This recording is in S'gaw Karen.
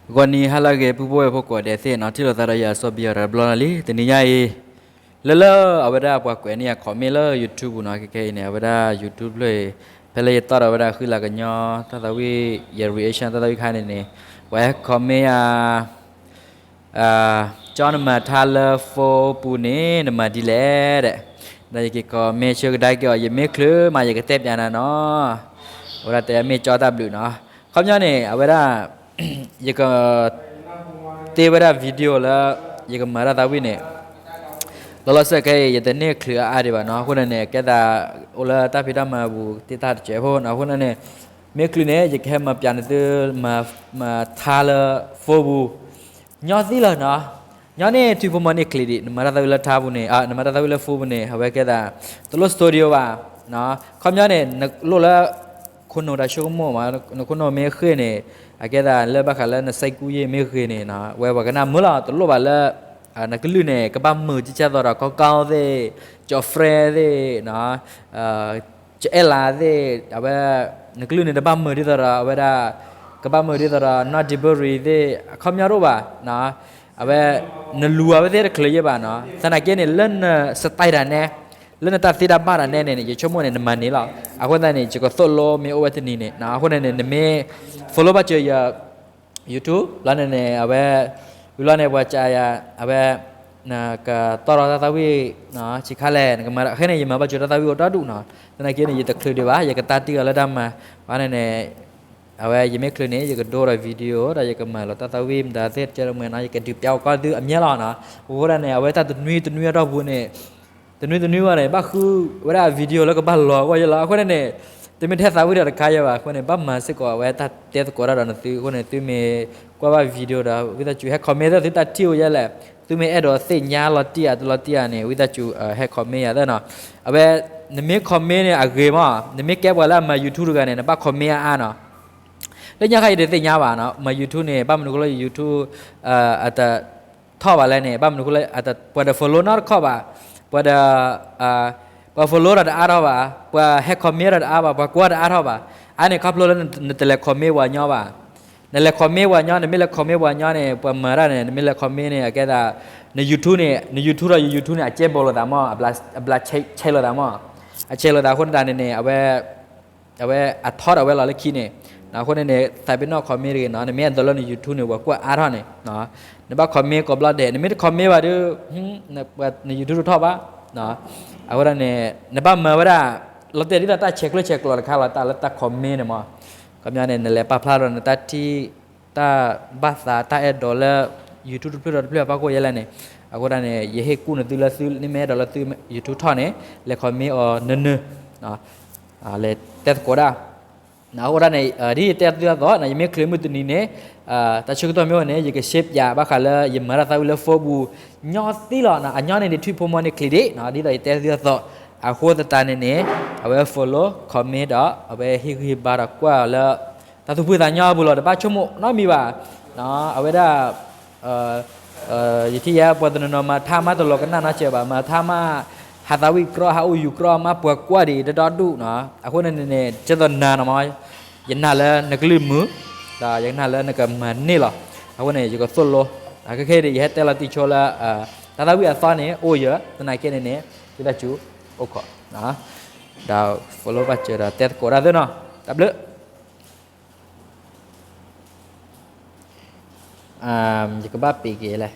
ဂီၤနံၤဟါလၢအဂ့ၤ ပုၢ်ဖိဝဲၢ်ဖိကိးဂၤဒဲးသ့ၣ်နီၤ, ထံၣ်လိာ်သးဒီးယၤစီၤဘံယီၤတဘျီလီၤလံ. တနံၤညါအံၤ လၢလၢအဝဲဒၣ်ပှၤကွဲးန့ၢ်ယၤ comment လၢ YouTube နီၤ, ခဲခဲအံၤန့ၣ် အဝဲဒၣ် YouTube ဖျၢၣ်အံၤ ဖဲလၢယတီၣ်ဒီးဝဲဒၣ်ဃံလၤကညီတၢ်သးဝံၣ် ယ reaction တၢ်သးဝံၣ်ခါန့ၣ်န့ၣ် ပှၤဟဲ comment ယၤ ကၠီနမၤထါလၢ phone ပူၤန့ၣ် နမၤဒ်လဲၣ်ဒီး, ဒီးယက့ၤ comment ဆၢကဒါက့ၤအီၤ, ယမ့ၢ်ချုးမး ယကတဲပၠးနၤနီၤ. အဝဲဒၣ်တဲမ့ၢ်ကၠီတၢ်ဘျုးနီၤ. ခီပညီန့ၣ် အဝဲဒၣ် ယက တ့ဝဲဒၣ် video လၢ ယကမၤတၢ်သးဝံၣ်န့ၣ် လီၤလီၤဆဲးခဲအံၤ ယတန့ၢ်ချုးအါအါဒံးဘၣ်နီၤ. အဃိန့ၣ်န့ၣ် ကဲသး အိၣ်လၢတၢ်ဖံးတၢ်မၤပူၤ တ့တၢ်တစဲးဖိနီၤ. အဃိန့ၣ်န့ၣ် မ့ၢ်ချုးန့ၣ် ယကဟဲမၤပၠးနသု မၤ မၤထါလၢ phone ပူၤ ညီသံလီၤနီၤ. ညီန့ၢ်ထွံၣ်ဖိမီန့ၢ်ချံးဒံး, နမၤတၢ်သးဝံၣ်လၢထါပူၤန့ၣ်, နမၤတၢ်သးဝံၣ်လၢ phone ပူၤန့ၣ် အဝဲကဲသး တလိၣ် studio ဘၣ်. ခီပညီန့ၣ် နလိၣ်လၢ ခိၣ်နူာ်တၢ်ဆိကမိၣ်မး, နခိၣ်နူာ်မ့ၢ်ဃ့ၢ်န့ၣ် အကဲသးလၢဘၣ်ဃးလၢနစဲးကူယ့ၢ်မ့ၢ်ဂ့ၤန့ၣ် ဝဲပှၤကနၣ်မုာ်လီၤ. တလိၣ်ဘၣ်လၢ နကလုၢ်န့ၣ် ကဘၣ်မုာ်ကကၢ်သိးဒီး ကီကီသ့ၣ်, ကၠီ friend သ့ၣ် ကအဲၣ်လးသ့ၣ်, အဝဲ နကလုၢ်န့ၣ် တဘၣ်မုာ်ဒ်သိးဒီး အဝဲဒၣ် ကဘၣ်မုာ်ဒ်သိးဒီး နီၢ်ဒံဘၢရံၤသ့ၣ်, အခီပညီတအိၣ်ဘၣ်. အဝဲ နလူၤအဝဲသ့ၣ်တချုးယ့ၢ်ဘၣ်နီၤ. သနာ်က့န့ၣ် လၢန style တၢ်နဲ, လၢနတၢ်သ့တၢ်ဘၣ်တၢ်နဲန့ၣ်န့ၣ် ယဆိကမိၣ်န့ၣ် နမၤန့ၢ်လီၤ. အဃိသတးန့ၣ် ယကသိၣ်လိမ့ၢ်အိၣ်ဝဲတနံၤန့ၣ်, အဃိန့ၣ်န့ၣ် နမ့ၢ် follow ဘၣ်စၢၤယ YouTube လီၤန့ၣ်န့ၣ် အဝဲ ဝံၤလီၤန့ၣ် ပှၤကးယၤ အဝဲ နကတီၢ်ထီၣ်တၢ်သးဝံၣ် ဆံးခါလဲၣ် နကမၤ ခဲန့ၣ် ယမၤဘၣ်စၢၤတၢ်သးဝံၣ်အိၣ်တၢ်ဒူၣ်နီၤ. သနာ်က့န့ၣ် ယတချုးဒံးဘၣ်, ယကတၢ်တံၢ်အီၤလၢတၢ်မၤ ဘၣ်န့ၣ်န့ၣ် အဝဲယမ့ၢ်ချုးန့ၣ် ယကဒိဒီး video ဒီးယကမၤလီၤတၢ်သးဝံၣ်မတၤသ့ၣ်တကဲလၢမ့ၢ်နီၤ, ယကဒုးပျးအိၣ်ကီၢ်သုအမြဲလီၤနီၤ. အဃိဒၣ်န့ၣ် အဝဲတၢ်တနွံတနွံအတီၢ်ပူၤန့ၣ် တနွံတနွံဝဲန့ၣ် ဘၣ်ဃုဝဲဒၣ် video လၢကဘၣ်လီၤအဂီၢ်ယဲလီၤ. အဃိန့ၣ်န့ၣ် တမ့ၢ်ထဲသးဝံၣ်ဒီးတခါယဲဘၣ်. အဃိန့ၣ် ဘၣ်မၤစ့ၢ်ကီးအဝဲတၢ်တဲသကိးတၢ်ဒီးနသု. အဃိန့ၣ် သုမ့ၢ်ကွၢ်ဘၣ် video ဒီး ဝံသးစူၤဟဲ comment သ့ၣ်သုတၢ်ထံၣ်အိၣ်ယဲလဲၣ်. သုမ့ၢ်အဲၣ်ဒိးသ့ၣ်ညါလီၤတံၢ်ဧါ တလီၤတံၢ်ဧါန့ၣ် ဝံသးစူၤ ဟဲ comment ယၤသ့ၣ်နီၤ. အဝဲ နမ့ၢ် comment န့ၣ် အဂ့ၤမး, နမ့ၢ်ကဲပှၤလၢအမၤ YouTube တဂၤန့ၣ် နဘၣ် comment အါအါနီၤ. လၢညါခါအံၤတသ့ၣ်ညါဘၣ်နီၤ, မၤ YouTube န့ၣ် ဘၣ်မနုၤအဃိလၢ YouTube အတ ထီၣ်ဘၣ်လဲၣ်န့ၣ် ဘၣ်မနုၤအဃိလၢ ပှၤတ follow နီတခီၣ်ဘၣ်, ပှၤတ ပှၤ follow ဒီးတအါထီၣ်ဘၣ်, ပှၤဟဲ comment ဒီးတအါဘၣ်, ပှၤကွၢ်တအါထီၣ်ဘၣ်. အါန့ၣ်ခီဖျိလၢနတလဲၤ comment ပှၤညီဘၣ်. နလဲၤ comment ပှၤညီန့ၣ် မ့ၢ်လဲၤ comment ပှၤညီန့ၣ် ပှၤမၤတၢ်န့ၣ် နမ့ၢ်လဲၤ comment န့ၣ် အကဲသး န YouTube န့ၣ် န YouTube ဒီးယ YouTube န့ၣ် အကဲဘိလိာ်သးမး, အဘျးဆဲးလိာ်သးမး, အဆဲးလိာ်သးအဃိန့ၣ်န့ၣ် အဝဲ အဝဲအထီဒီးဝဲလီၤလၢခံန့ၣ်, အဃိန့ၣ်န့ၣ် သးပ့ၤနီၣ် comment တဂ့ၤနီၤ. နမ့ၢ်အဲၣ်ဒိးလၢန YouTube န့ၣ် ပှၤကွၢ်အါထီၣ်န့ၣ် နဘၣ် comment ကိးဘျီဒဲး, နမ့ၢ်တ comment ဘၣ်ဒီး န YouTube တထီၣ်ဘၣ်. အဃိဒၣ်န့ၣ် နဘၣ်မၤဝဲဒၣ် လီၤတဲာ်ဒ်သိးတၢ်ဆဲးကျၢဆဲးကျိးတခါလီၤ, တၢ်လၢတၢ် comment န့ၣ်မး. ခီပညီန့ၣ် နလဲၤပာ်ဖျါဒီးနတၢ်ထံၣ် တၢ်ဘၣ်သး တၢ်အဲၣ်ဒိးလၢ YouTube တဖျၢၣ်ဒီးတဖျၢၣ်အဖီခိၣ်ယဲလဲၣ်န့ၣ်, အဃိဒၣ်န့ၣ် ယဟ့ၣ်ကူၣ်နသုလၢသုမ့ၢ်အဲၣ်ဒိးလၢသု YouTube ထီၣ်န့ၣ် လဲၤ comment အီၤနၢၤနၢၤ လဲၤတဲသကိးဒၣ်. အဃိဒၣ်န့ၣ် ဒ်ယတဲသုအသိး ယမ့ၢ်ချုးမုၢ်တနံၤန့ၣ် တၢ်ဆၢကတီၢ်မ့ၢ်အိၣ်န့ၣ် ယက share ပၠး ဘၣ်ဃးလၢယမၤတၢ်သးဝံၣ်လၢ phone ပူၤ ညီသံလီၤ. အညီန့ၣ်ဒ်ထွံၣ်ဖိမီန့ၢ်ချံးဒံး ဒ်သိးယတဲသုအသိး, အဃိသတးန့ၣ်န့ၣ် အဝဲ follow comment ဒီး အဝဲဟ့ၣ်ဂံၢ်ဟ့ၣ်ဘါဒီးကွၢ်လၢ တၢ်သူၣ်ဖှံသးညီအပူၤလီၤ. တဘၣ်ဆိကမိၣ်နီတမံၤဘၣ်. အဝဲဒၣ် ယထံၣ်ယဲ ပှၤတနီၤနီၤမၤထါမးတလီၤကနၣ်နီတစဲးဘၣ်, မၤထါမး ဟးသးဝံၣ်ကြီ ဟးအိၣ်ယူၤကြီမး ပှၤကွၢ်ဒံးတဒီဒူၣ်နီၤ. အဃိန့ၣ်န့ၣ် ကဲသိးနၤနီၤမး ယနာ်လၢနကလုၢ်မုာ် ဒီးယနာ်လၢနကမၤန့ၢ်လီၤ. အဃိန့ၣ် ယကသိၣ်လိ ခဲခဲအံၤန့ၣ် ယဟဲတဲလီၤတံၢ်ဆိလၢ တၢ်သးဝံၣ်အသီန့ၣ် အိၣ်ယၢၤ သနာ်က့န့ၣ်န့ၣ် ဝံသးစူၤ အိၣ်ခိး ဒီး follow ဘၣ်စၢၤဒီးတဲသကိးတၢ်သ့နီၤ. တၢ်ဘျုး ယကဘၣ်ပ့ၤက့ၤလဲၣ်.